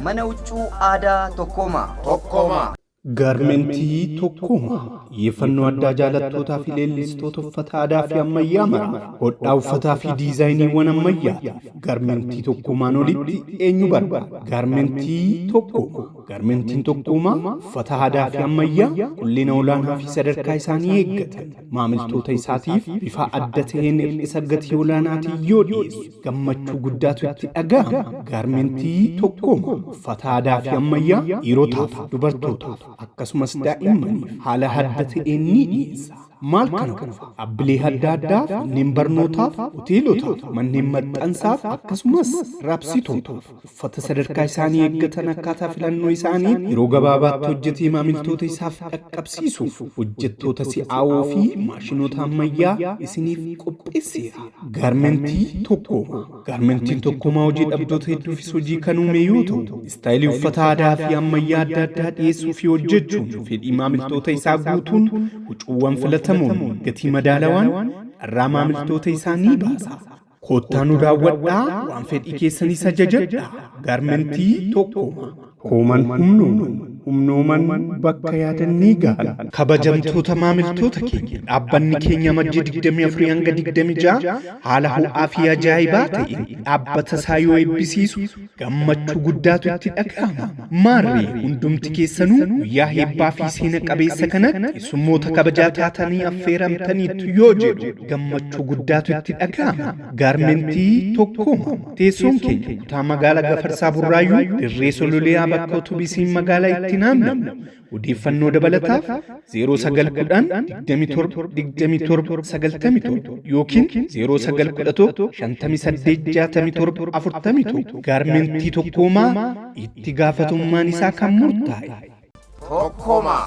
Mana huccuu aadaa Tokkoomaa. Tokkoomaa. Gaarmentii Tokkoomaa xiyyeeffannoo addaa jaalattootaa fi leellistoota uffata aadaa fi ammayyaa maraaf hodhaa uffataa fi diizaayiniiwwan ammayyaatiif Gaarmentii Tokkoomaan olitti eenyu barbaada? Gaarmentii Tokkoomaa. Gaarmentiin Tokkoomaa uffata aadaa fi ammayyaa qulqullina olaanaa fi sadarkaa isaanii eeggatan maamiltoota isaatiif bifa adda ta'een hir'isa gatii olaanaatiin yoo dhiyeessu gammachuu guddaatu itti dhaga'ama. Gaarmentii Tokkoomaa uffata aadaa fi ammayyaa dhiirotaaf, dubartootaaf akkasumas daa'immaniif haala adda ta'een ni dhiyeessa. Maal kana qofa, dhaabbilee adda addaaf, manneen barnootaaf, hoteelotaaf, manneen maxxansaaf akkasumas raabsitootaaf uffata sadarkaa isaanii eeggatan akkaataa filannoo isaanii yeroo gabaabaatti hojjetee maamiltoota isaaf dhaqqabsiisuuf hojjettoota si'aawoo fi maashinoota ammayyaa isiniif qopheesseera. Gaarmentii Tokkoomaa. Gaarmentiin Tokkoomaa hojii dhabdoota hedduufis hojii kan uume yoo ta'u, istaayilii uffata aadaa fi ammayyaa adda addaa dhiyeessuu fi hojjechuun fedhii maamiltoota isaa guutuun huccuuwwan filatamoon gatii madaalawaan dharraa maamiltoota isaa ni baasa. Koottaa nu daawwadhaa, waan fedhii keessanis ajajadhaa. Gaarmentii Tokkoomaa. Kooman humnooman, humnooman bakka yaadan ni gahan. Kabajamtoota maamiltoota keenya, dhaabbanni keenya Amajjii 24 hanga 26 haala ho'aa fi ajaa'ibaa ta'een dhaabbata isaa yoo eebbisiisu gammachuu guddaatu itti dhaga'ama. Maarree hundumti keessanuu guyyaa eebbaa fi seena qabeessa kanatti keessummoota kabajaa taatanii affeeramtaniittu yoo jedhu gammachuu guddaatu itti dhaga'ama. Gaarmentii Tokkooma. Teessoon keenya kutaa magaalaa Gafarsaa Burraayyuu, dirree Sololiyaa bakka otobisiin magaalaa itti naanna'u. Odeeffannoo dabalataaf 0910 27 27 97 yookiin 0911 58 67 41. Gaarmentii Tokkoomaa, itti gaafatummaan isaa kan murtaa'e. Tokkoomaa.